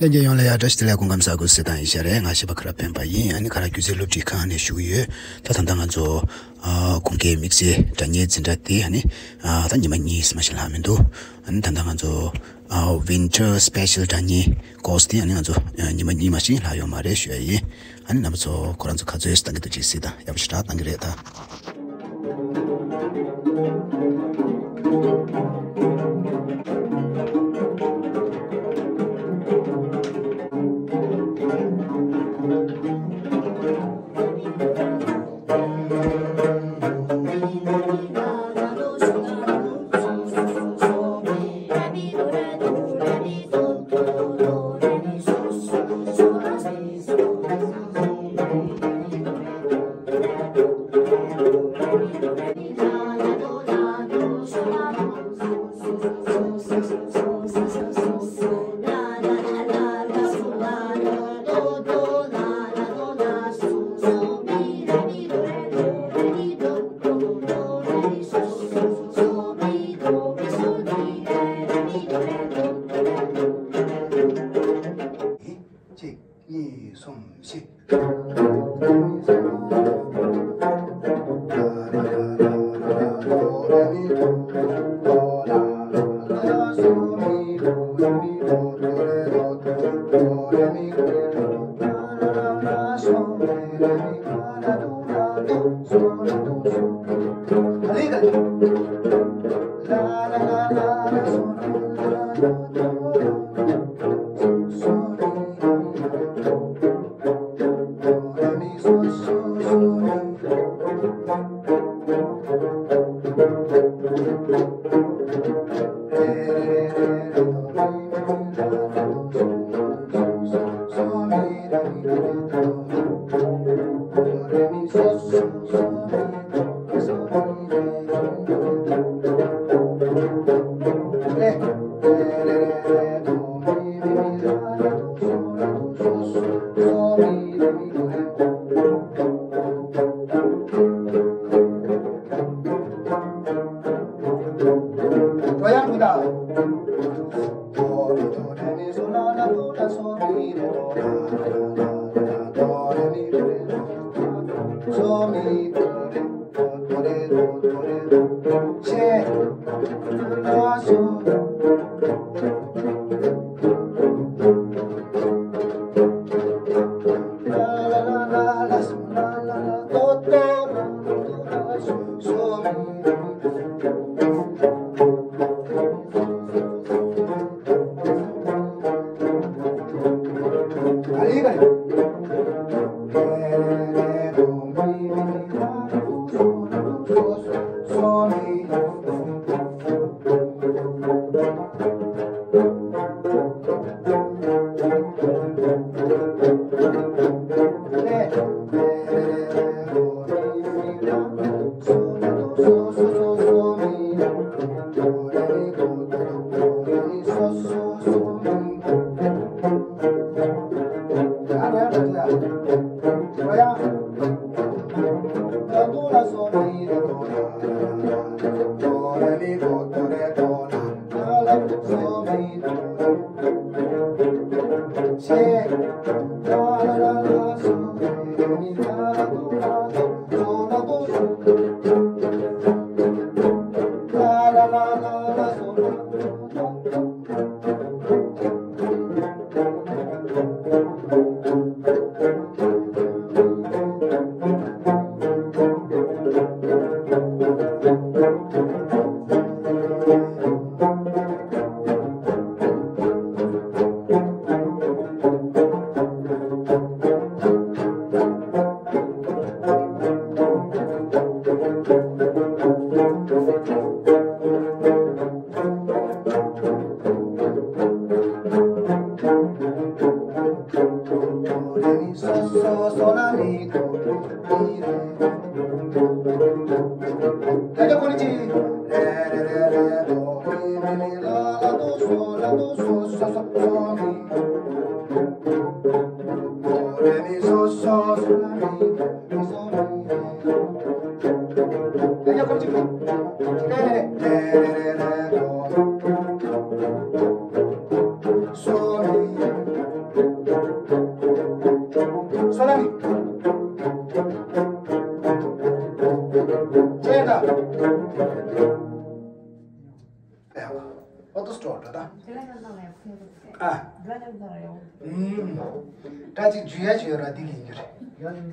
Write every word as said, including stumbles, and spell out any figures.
ལྷན་རྒྱས་ཡོངས་ལ་ཡང་བཀྲ་ཤིས་བདེ་ལེགས་སྐུ་ཁམས་བཟང་། སྐུ་གཟུགས་བཟང་ཡིན་ཤག་རེད། ང་གཞས་པ་ཁ་རག་སྤེན་པ་ཡིན། ཨ་ནི་ཁ་རག་སྒྱུ་རྩལ་སློབ་ཁྲིད་ཁང་ནས་ཞུ་གི་ཡོད། ད་ད་ལྟ་ང་ཚོ་ཨ་ཁུངས་སྐྱེལ་དམིགས་བསལ་སྒྲ་སྙན་འཛིན་གྲྭ་དེ་ཨ་ནི་ཨ་ད་ཉི་མ་གཉིས་མ་ཞིག་ལྷག་མི་འདུག་ཨ་ནི་ད་ལྟ་ང་ཚོ་ཨ་winter special སྒྲ་སྙན་course དེ་ཨ་ནི་ང་ཚོ་ཨ་ཉི་མ་གཉིས་མ་ཞིག་ལྷག་ཡོད་མ་རེད་ཞུ་ཡ་ཡིན། ཨ་ནི་རྣམ་པ་ཚོ་ཁོ་རང་ཚོ་ག་ཚོད་བཏང་གི་འདུག་ཅིག་གཟིགས་དང་། ཡག་པོ་ཞེ་དྲག་བཏང་གི་རེད་ད། གཅིག་གཉིས། གསུམ། བཞི། ཅེ་ད། ཨོ་ཏོ་སི་ཊོར་ད། ཨ། ཨུམ། ད་ཅིག་འཇུ་ཡ་ཞིག་ཡོད་ར་འདི་གི་ཡིན་རྒྱུ་རེད།